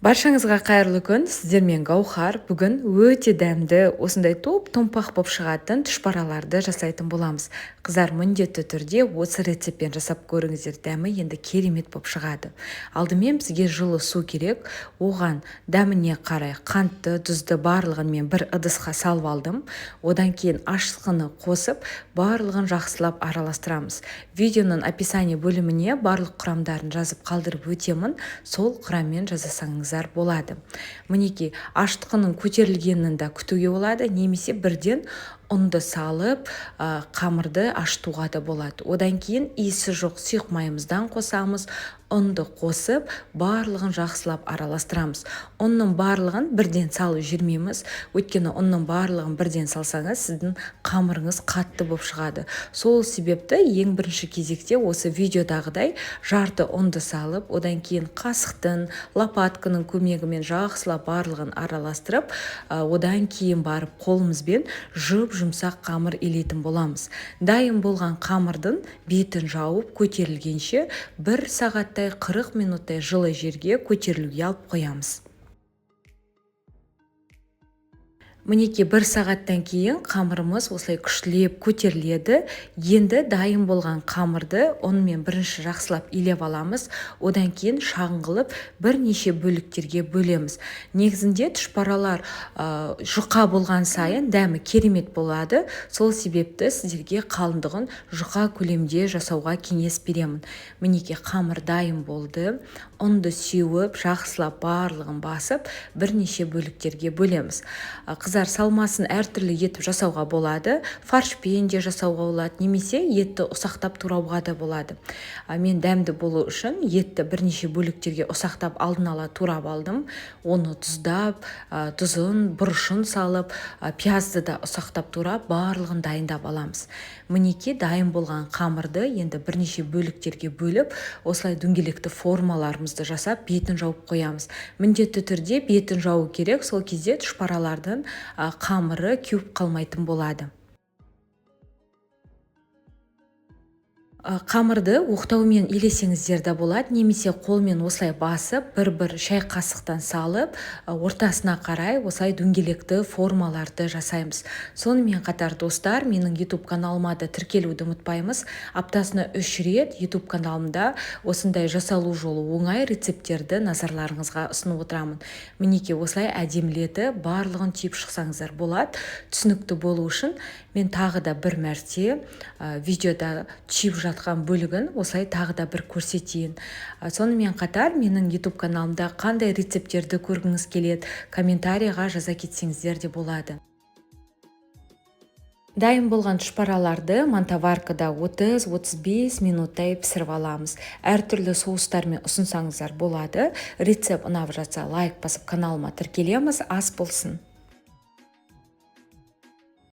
Баршаңызға қайырлы күн, сіздермен Гаухар. Бүгін өте дәмді, осындай топ-томпақ боп шығатын тұшпараларды жасайтын боламыз. Қыздар, міндетті түрде осы рецептпен жасап көріңіздер, дәмі енді керемет боп шығады. Алдымен бізге жылы су керек, оған дәміне қарай қантты, тұзды барлығын мен бір ыдысқа салып алдым. Одан кейін ашытқыны қосып, барлығын жақсылап араластырамыз. Видеоның описание бөліміне барлық құрамдарын жазып қалдырып өтемін, сол құраммен жасасаңыздар болады. Мінекей, ашытқының көтерілгенін де күтуге болады, немесе бірден ұнды салып, қамырды ашытуға да болады. Одан кейін иісі жоқ сұйық майымыздан қосамыз, ұнды қосып, барлығын жақсылап араластырамыз. Ұнның барлығын бірден салып жібермейміз, өйткені ұнның барлығын бірден салсаңыз, сіздің қамырыңыз қатты болып шығады. Сол себепті ең бірінші кезекте осы видеодағыдай жарты ұнды салып, одан кейін қасықтың, лопатканың көмегімен жақсылап барлығын араластырып, одан кейін барып қолымызбен жұп-жұмсақ қамыр илейтін боламыз. Дайын болған қамырдың бетін жауып көтерілгенше 1 сағаттай 40 минуттай жылы жерге көтерілуге алып қоямыз. Мінекей, 1 сағаттан кейін қамырымыз осылай күштілеп көтеріледі. Енді дайын болған қамырды ұнмен бірінші жақсылап илеп аламыз. Одан кейін шағын қылып бірнеше бөліктерге бөлеміз. Негізінде тұшпаралар жұқа болған сайын дәмі керемет болады. Сол себепті сіздерге қалыңдығын жұқа көлемде жасауға кеңес беремін. Мінекей, қамыр дайын болды. Ұнды сеуіп, жақсылап барлығын басып, бірнеше бөліктерге бөлеміз. Қыздар, салмасын әртүрлі етіп жасауға болады. Фаршпен де жасауға болады, немесе етті ұсақтап турауға да болады. Мен дәмді болу үшін етті бірнеше бөліктерге ұсақтап алдын ала турап алдым. Оны тұздап, тұзын, бұрышын салып, пиязды да ұсақтап турап, барлығын дайындап аламыз. Мінекей, дайын болған қамырды енді бірнеше бөліктерге бөліп, осылай дөңгелекті формаларымызды жасап, бетін жауып қоямыз. Міндетті түрде бетін жабу керек, сол кезде тұшпаралардың қамыры кеуіп қалмайтын болады. Қамырды оқтаумен илесеңіздер де болады, немесе қолмен осылай басып, бір-бір шай қасықтан салып, ортасына қарай осылай дөңгелекті формаларды жасаймыз. Сонымен қатар, достар, менің YouTube каналыма да тіркелуді ұмытпаймыз. Аптасына 3 рет YouTube каналымда осындай жасалу жолы оңай рецепттерді назарларыңызға ұсынып отырамын. Мінекей, осылай әдемілетіп барлығын түйіп шықсаңыздар болады. Түсінікті болу үшін мен тағы да бір мәрте, видеода түйіп жатқан бөлігін осылай тағы да бір көрсетейін. Сонымен қатар менің YouTube каналымда қандай рецепттерді көргіңіз келеді, комментарийға жаза кетсеңіздер де болады. Дайын болған тұшпараларды мантоваркада 30-35 минуттай пісіріп аламыз. Әртүрлі соустармен ұсынсаңыздар болады. Рецепт ұнап жатса, лайк басып каналыма тіркелеміз. Ас болсын.